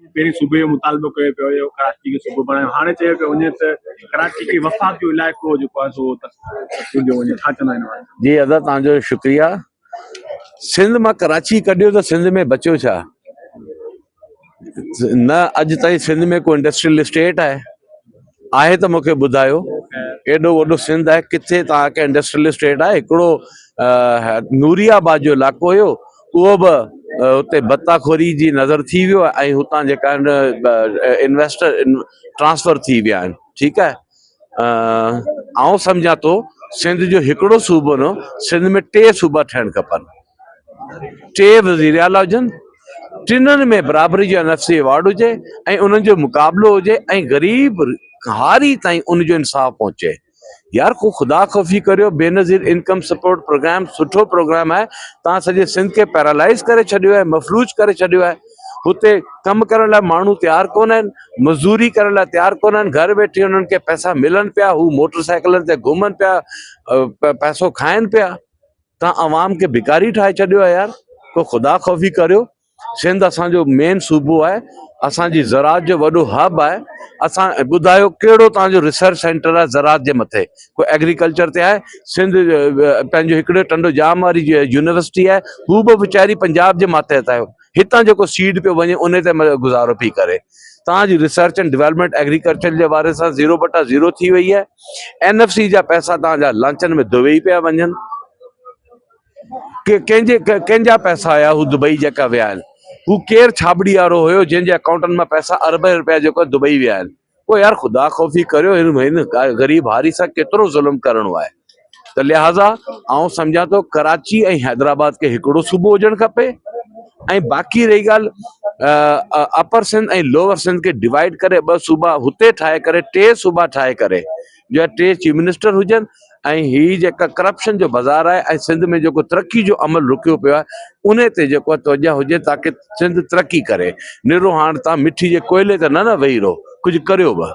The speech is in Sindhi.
پهرين صوبي جو مطالبو ڪيو پيو وڃي ڪراچي کي صوبو بڻايو هاڻي چيو پيو وڃي ته ڪراچي کي وفاق جو علائقو جيڪو آهي سو چونڊيو وڃي ڇا چوندا آهن حوالي جي ادا توهان جو شڪريا سنڌ مان ڪراچي ڪڍيو ته سنڌ ۾ بچيو ڇا نه اڄ تائين سنڌ ۾ ڪو انڊسٽريل اسٽيٽ آهي آهي ته مونکي ٻڌايو ايڏو وڏو سنڌ آهي ڪٿي توهان کي انڊسٽريل اسٽيٽ آهي هڪڙو نوري آباد جو علائقو هيو اهو به اتي ڀتا خوري جي نظر ٿي ويو آهي ۽ هتان جيڪا آهن انويسٽر ٽرانسفر ٿي ويا آهن ٺيڪ آهي آئون سمجهان ٿو سنڌ جو هڪڙو صوبو نه سنڌ ۾ ٽي صوبا ٺهڻ کپن ٽي وزير اعليٰ هجن ٽنهن ۾ برابري جو اين ايف سي ايوارڊ هجي ۽ انهن جو مقابلو هجي ۽ غريب هاري تائين ان جو انصاف پهچي يار ڪو خدا خوفي ڪريو بينظير انڪم سپورٽ پروگرام سٺو پروگرام آهي تان سڄي سنڌ کي پيرالائز ڪري ڇڏيو آهي مفلوج ڪري ڇڏيو آهي هتي ڪم ڪرڻ لاء ماڻهو تيار ڪونه آهن مزدوري ڪرڻ لاء تيار ڪونه آهن گهر ويٺي انهن کي پئسا ملن پيا هو موٽر سائيڪلن تي گهمن پيا پئسو کائن پيا تان عوام کي بھڪاري ٺاهي ڇڏيو آهي يار ڪو خدا خوفي ڪريو سنڌ اسان جو مين صوبو آهي اسان جي زراعت جو وڏو هب آهي اسان ٻڌايو ڪهڙو توهان جو ريسرچ سينٽر آهي زراعت جي مٿي ڪو ايگريڪلچر تي آهي سنڌ پنهنجو هڪڙو ٽنڊو ڄام واري يونيورسٽي آهي هو به ويچاري پنجاب جي ماتحت آهي هتان جيڪو سيڊ پيو وڃي ان تي گذارو پئي ڪري توهان جي ريسرچ اينڊ ڊيولپمينٽ ايگريڪلچر جي حوالي سان زيرو بٽا زيرو ٿي وئي آهي اين ايف سي جا پئسا توهان جا لانچن ۾ ڌوئي پيا وڃن ڪنهن جي ڪنهن جا پئسا آيا هو دبئي جيڪا ويا آهن هو ڪير ڇاٻڙي وارو هيو جنهن جي اڪائونٽن مان پئسا اربين روپيا جيڪو دبئي ويا آهن پوء يار خدا خوفي ڪريو هن هن غريب هاري سان ڪيترو ظلم ڪرڻو آهي ته لهٰذا آئون سمجهان ٿو ڪراچي ۽ حيدرآباد کي هڪڙو صوبو هجڻ کپي ۽ باقي رهي ڳالهه اپر سنڌ ۽ لوور سنڌ کي ڊوائيڊ ڪري ٻه صوبا هتي ٺاهي ڪري ٽي صوبا ٺاهي ڪري جو ٽي چيف منسٽر هجن ۽ هي جيڪا ڪرپشن جو بازار آهي ۽ سنڌ ۾ جيڪو ترقي جو عمل رڪيو پيو آهي انهي تي جيڪو آهي توجه هجي تاڪه سنڌ ترقي ڪري نرو هاڻ تان مٺي جي ڪوئلي تي نه نه ويهي رهو ڪجهه ڪريو به.